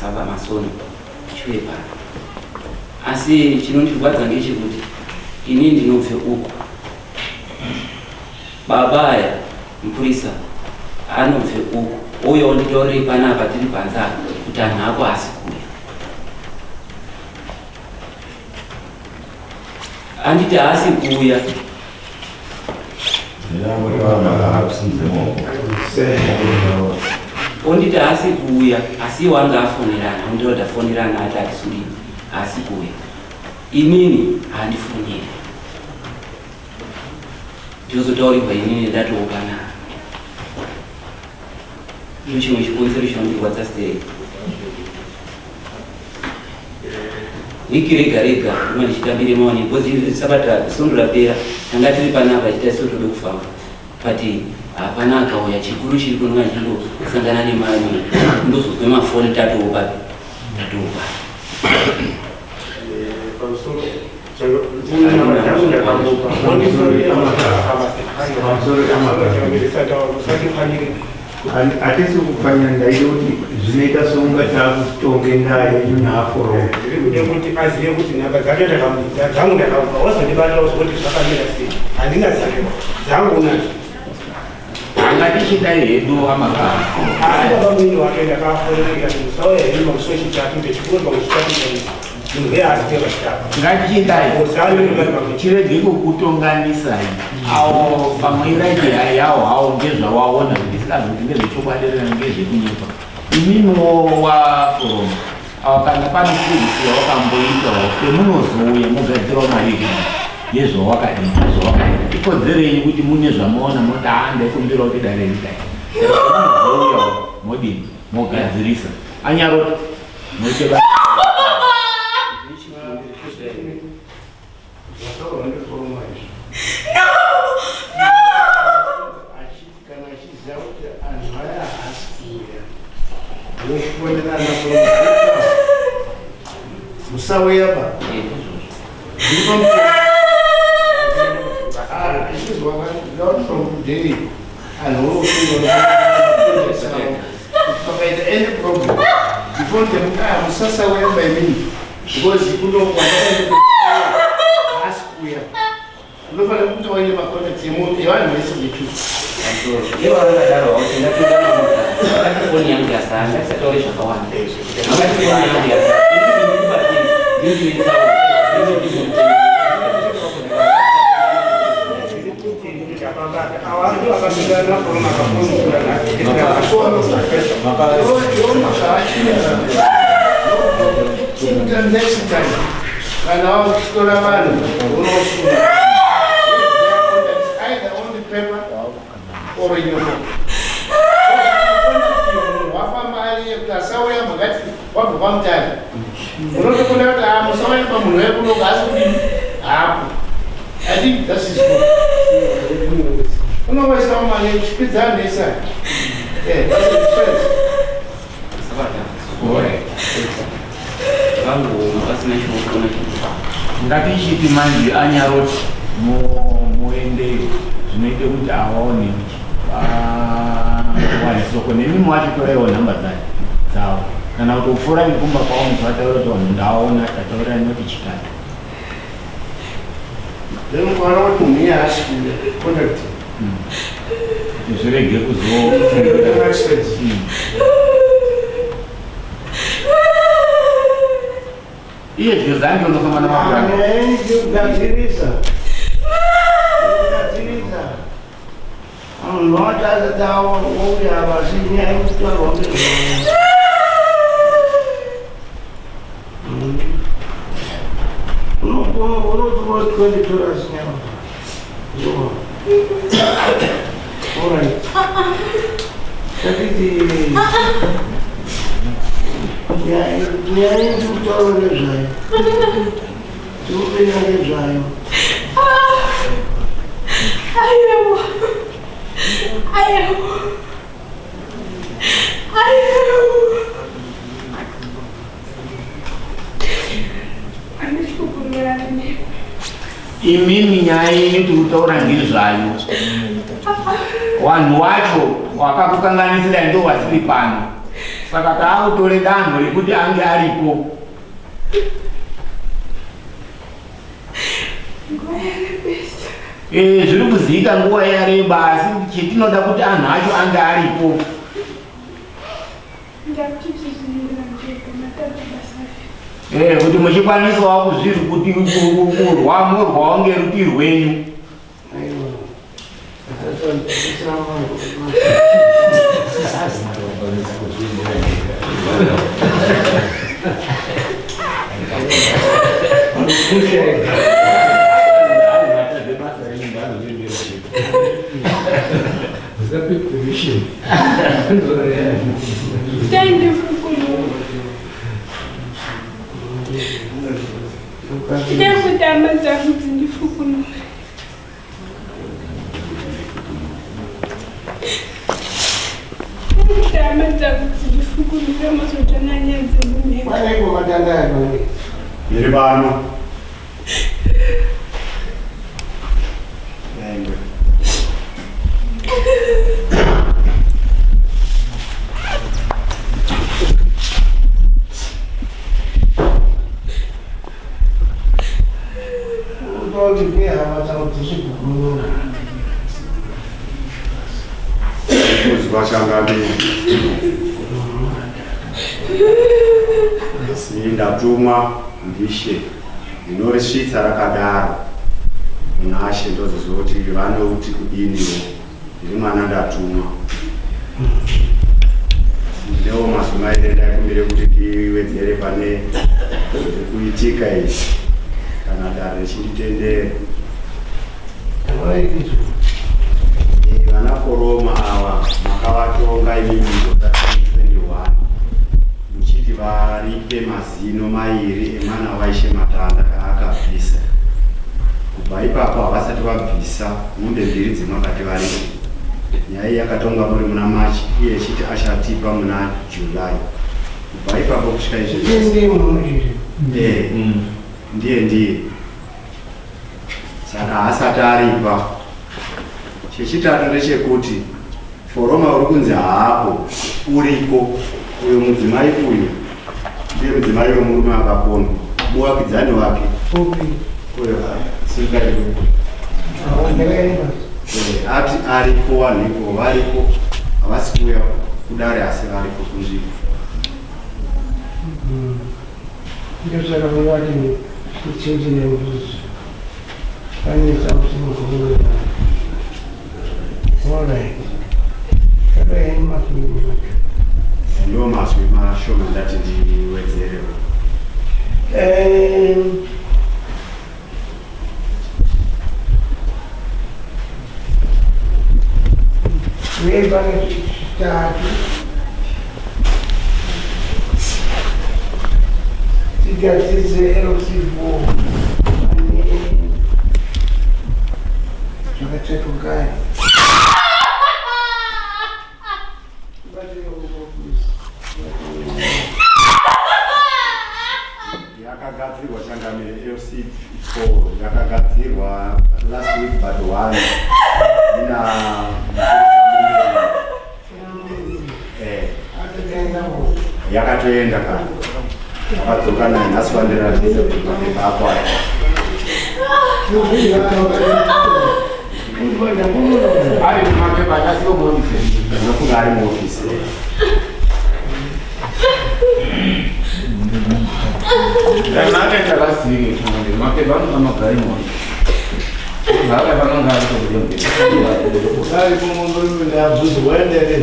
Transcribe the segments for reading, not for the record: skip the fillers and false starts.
Sava Masono chiuye pano. Asi chinondirwadza ngechekuti ini ndinobve uku. Baba aya mupurisa anobve uku ouya onditaurire panapa tiri panze apa kuti anhu ako haasi kuuya. Anditi haasi kuuya. Onditi haasi kuuya asi iwo anga afonerana onditi tafonerana ati hatisudini haasi kuuya. Inini handifoneri. Ndozotaurirwa inini ndatoukana. Ndicho chimwe chikonzero chinondirwadza stereki. Wiki rega rega ndinova ndichitambire maoni because sabata svondo rapera tanga tiri panapa tichita isu tode kufamba but hapana akauya chikuru chiri kunonga ndichingosangana nemari ndozozwe mafoni tatoo papi tatoo papi Hatisi kupfanyira ndaida kuti zvinoita sokunga taakutonge ndaa yenyu naaforo. Ndiri kuti azive kuti nhamba dzake ndakamuita dzangu ndakamupa wazondibata wozoti zvakamira sei handina dzake dzangu unadzo. Ngatichidai hedu amakara. Asi baba mwini wake ndakafonera ndikati musauya henyu mamusi wechitatu ndechikuru pamuchitatu chaicho. Munhu uye haasi kuuya pachitatu. Ngatichidai. Chirege kukutonganisai. Awo pamwe iraiti yawo hawo ngezvawaona ndisingazi kuti ngezvechokwadi here ngezvekunyepa. Imimiwo waforoma awa kana pane service yawakamboitawo pemunozouya mogadzirawo mari yezvawakadii zvawakaita ikodzero yenyu kuti mune zvamaona moti haa ndaikumbirawo kuti dare ridai saka pemunozouyawo modini mogadzirisa anyarota moite basa Kana achiziva kuti anhu aya haasi kuuya, musauya ba. Ndiri pamutemo. Ah, isusu wakati from today anhu ofunga kuti pakaita any problem before them ah musasauya by me because kuno kwandakaenda haasi kuuya. Unofanira kuti waine macontacts emunhu evanhu vese vetu. Ivo vakadaro vauti ndapinda mamota vakati foni yangu yasara ndasataure zvakawanda vakati foni yangu yasara Next time. Kana wakuchitora vanhu unosunga either on the paper or in your phone. Munhu wafamba ariye kuti asauya makati wabva kwamutare unotokona kuti ah, musauya pamunhu wekunoka asi kudini hapo. I think that is good. Unongoisawo mari uchipidza anhu ese aya. Yeah, that's a difference. Ngatichiti manje anyaroti muendeyo zvinoite kuti awaone wane soko nemi mwacho toraiwo nhamba dzake dzavo kana kuti ufura nekumba kwavo muchivataura kuti vanhu ndaona tataura noti chitatu Then ukaona kuti munhu iye haasi kuuya contact kuti zvirege kuzo iye zviro zange unofamba namapuranga Gadzirisa. Gadzirisa. Vanhu vatadza wouya vasi nyaya yekutaurwa ngezvayo. Unotora 20 dollars now. All right. Tatiti nyaya yekutaurwa ngezvayo. Tikupenga ngezvayo. Aiwa. Aiwa. Aiwa. Handisi kubvumirana newe. Imimi nyaya yenyu tiri kutaura ngezvayo. Wanhu wacho wakakukanganisira ndo wasiri pano. Saka taakutore danho rekuti ange aripo. Eh, zviri kuzika nguva yareba asi chetinoda kuti anhu acho ange aripo. Eh, kuti muchikwanisawo kuzviri kuti kurwa morwawo ngeruti rwenyu. Thank you for coming. Ndakutamba dzangu dzindifukunure. Ndakutamba dzangu dzindifukunure mazotanga nyaya dzemumheka. Iri pano. Vachangamire asi ndatumwa ndishe ndinorisvitsa rakadaro munashe ndozoziva kuti vanouti kudiniwo ndiri mwana ndatumwa ndinewo mazwi maire ndaikumbire kuti ndiwedzere pane zviri kuitika izvi kana dare richinditendera vana foroma ava makavatonga imimi muna 2021 muchiti varipe mazino mairi emwana waishe matanda aakabvisa kubva ipapo havasati vabvisa mombe mbiri dzemakati varipo nyaya iyi yakatongwa muri muna march iye echiti achatipa muna july kubva ipapo kusvika izvezvi eh, ndiye ndiye saka haasati aripa chechitatu ndechekuti foroma uri kunzi haapo uriko uyo mudzimai uyu ndiye mudzimai wemurume akapondwa muwakidzani wake uyo singaiko eh, ati ariko vanhu iko variko havasi kuuya kudare asi variko kunzvimbo Ndosaka vati kuchinji nembuzi. Pane something going on. All right. Kadaini mazwi Ndo mazwi mashoma ndati ndiwedzerewo. Uye pane chitatu tigadzidze LC4 ane zvakatsvetwa kare. Yakagadzirwa changamire LC4 yakagadzirwa last week but one ina eh yakatoenda kare akadzoka naye nhasi wandiratidza kuti mapepa ako aya Ari mapepa achasiko muofisi. Ndinofunga ari muofisi. Kana akaita vasiri mapepa anoda magari muofisi. Zvakafanana ari Ari kumombe ndabvunza waendere.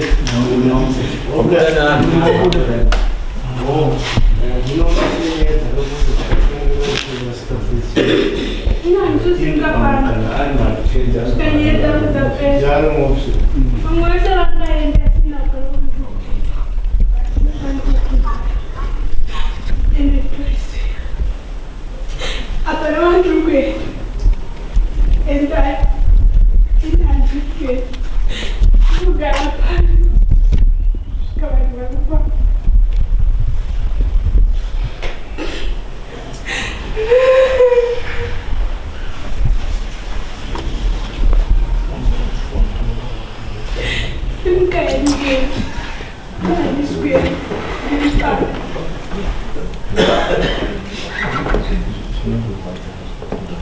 Hapana vanhu kuenda endai inhandikuenda kugara pano kusvika vanhu vakupa.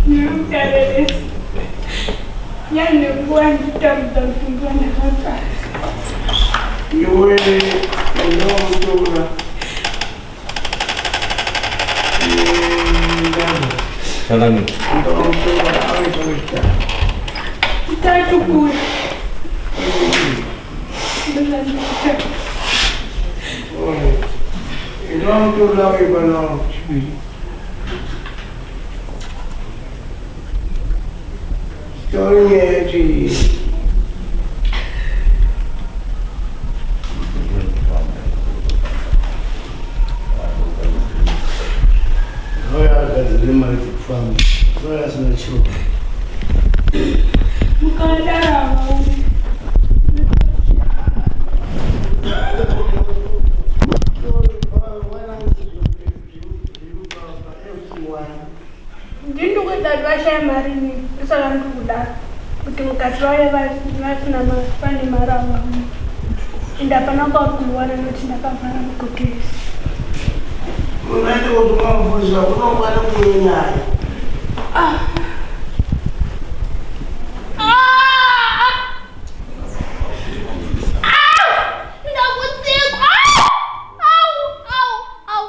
Ndinomutareresa. Nyane nguva nditambudza mutumbi wandakagara. Iwe ndinomutora. Changamire. Ndinomutora aita wechitatu. Chitatu kuya. Ndozvandinoita. Ndinomutora wepano chipiri. Tori nyaya yacho iyi. Auya agadzire mari dzekufamba. Auya asina chiro. Mukadaro havauyi. Ndini kuti vashaya mari inini ndosaka ndiri kudaro kuti mukati vauya vasina mari pane mari havauyi ende hapana kwauri kuiwana nokuti ndakavhara mugokesi. Unoenda kutuma mupurisa unokwana kuuya naye. Ndakutsikwa. Au, au, au.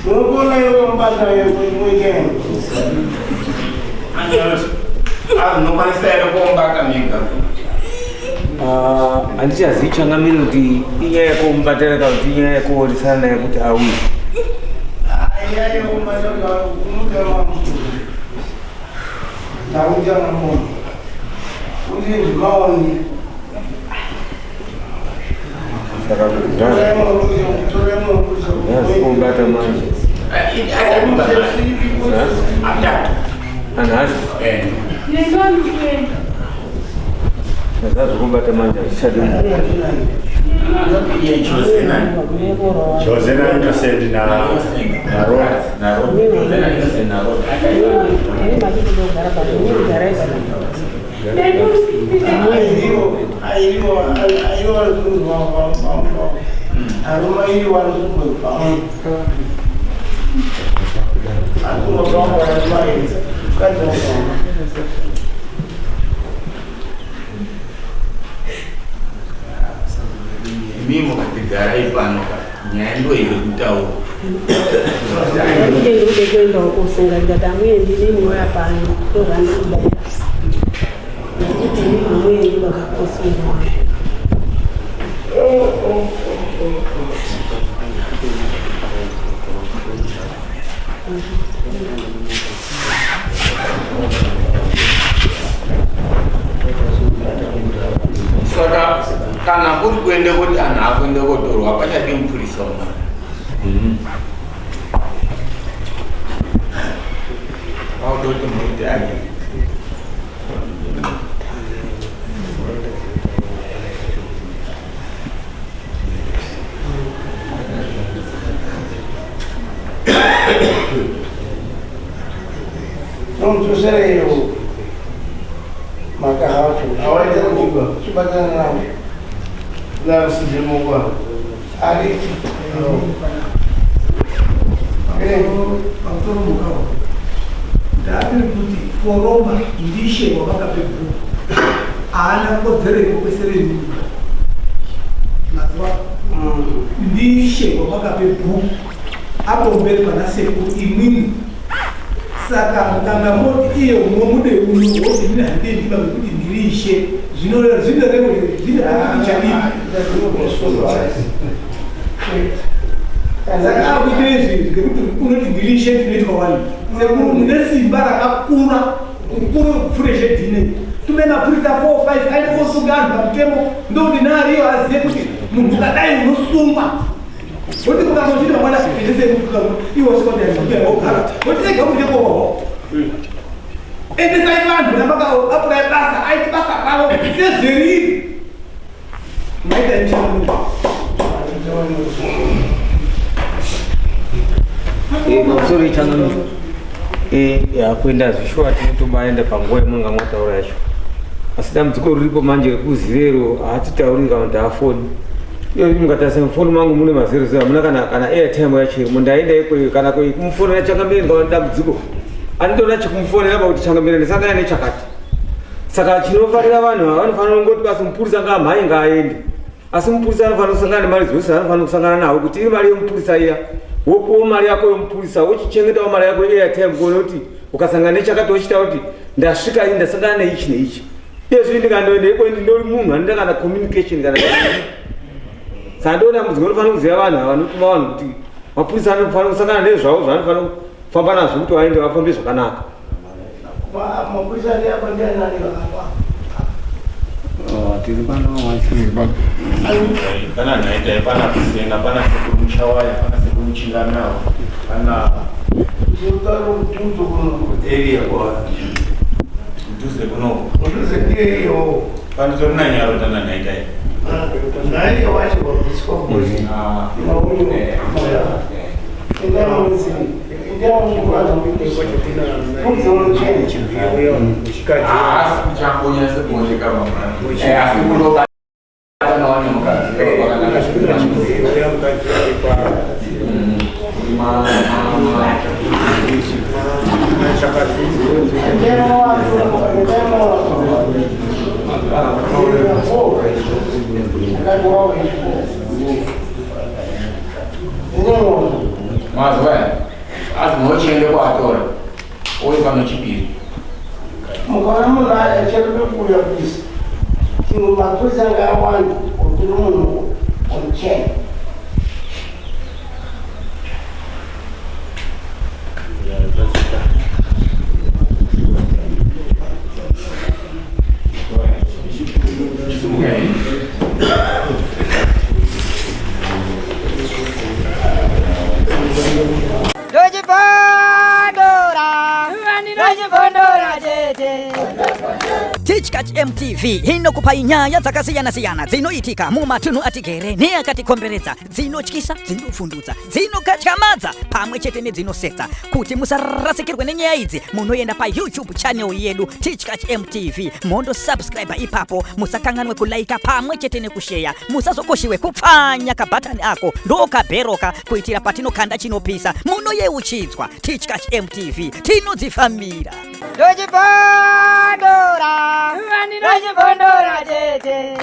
Unokona iwe mubata weekend. Munokwanisa here kuombata mega? Handichazivi changamire kuti inyaya yekumubatira kana kuti inyaya yekuonesana naye kuti auye. Aiya yekumubata unoda ndakuita mamunhu. Kuti zvimaoni. Saka ndazi kumubata manje. Anhasi Neniwo ndikuenda. ndazi kumubata manje hachichadi. Josena Innocent na na Rod. Imi mukatigarai pano ka nyaya ndo iri kutaura. Ndikude ndikude kuendawo kosunga ndikati amuendi neni waya pano ndozvandikuda nekuti inini amuendi vakakosunga. Saka kana kuri kuende kuti anhu akuende kotorwa pachadi mupurisa umwe. Pautoti muite ake. Nomutusereyo makahacho awaita kuti chibatana nawo Narusidemokwa. ari Pamusoro mukawa ndapiri kuti Foroma ndishe wavakape bhuku haana kodzero yekukwesere nyika mazuva ndishe wavakape bhuku apo mberi pana sekuru imwimwi. Saka mukanga moti iye unomude uno woti ini handindiba ngekuti ndiri ishe zvinoreva zvinechadii. Saka akuite izvi ngekuti unoti ndiri ishe ndinoitwa wani. Sekuru mune simba rakakura kukuru kupfuura shedhine. Tume mapurisa 4 5 aende kosunga anhu pamutemo ndokuti naariyo azive kuti munhu ukadai unosungwa. Woti mukangochiti mangwana endesei iwe usikaogara woti ega kuti koho. Endesai vanhu namakaapulai basa aite basa ravo sezveriri. changamire. Eh, kuenda zvishuwa tinotobaenda panguva yamunonga mwataura yacho. Asi dambudziko riripo manje rekuzirero haatitauri kana kuti haafoni. Iyo mukatarisa mufoni mangu mune mazero zero hamuna kana kana airtime yacho irimo. Ndaenda ikweyo kana kumufonera changamire ndikaona dambudziko. Anditoona chekumufonera pakuti changamire ndisangana nechakati. Saka chinofarira vanhu ava vanofanira kungoti basi mupurisa ngaamhanye ngaaende. Asi mupurisa anofanira kusangana nemari dzose anofanira kusangana nawo kuti iri mari yemupurisa iya wopiwo mari yako yemupurisa wochichengetawo mari yako yeairtime kuona kuti ukasangana nechakati wochita kuti ndasvika ini ndasangana neichi neichi. Iye zvino ndikandoenda iko ndindori munhu anoita kana communication kana saka ndoona dambudziko rinofanira kuziva vanhu ava vanotuma vanhu kuti mapurisa anofanira kusangana nezvavo zvaanofanira kufamba nazvo kuti vaende vafambe zvakanaka. Mapurisa ari apa ndiani ari apa? Tiri pano pana nhaita pana kusena pana sekuru Muchawaya pana sekuru Muchinganawo pana area kwa mudhuze kunoko Mudhuze ndiye iyo. panotori nanyaro tana nhaita Naiye wacho wabviswa ngozi. Mazuva aya azi munochiende kwatora uye panochipiri Mukaona munhu acharume kuuya kuisa chimwe mapurisa anga awanda otiri munhu omuchena. Tichkach MTV inokupai nyaya dzakasiyana-siyana dzinoitika mumatunhu atigere neakatikomberedza, dzinotyisa, dzinovhundutsa, dzinokatyamadza pamwe chete nedzinosetsa. Kuti musarasikirwe nenyaya idzi, munoenda paYouTube channel yedu Tichkach MTV mondosubscribe ipapo. Musakanganwe kulaika pamwe chete nekusheya. Musazokoshiwe kupfanya kabhatani ako ndokabheroka kuitira patinokanda chinopisa munoyeuchidzwa. Tichkach MTV tinodzifambira. Ndochibondora, ndochibondora chete.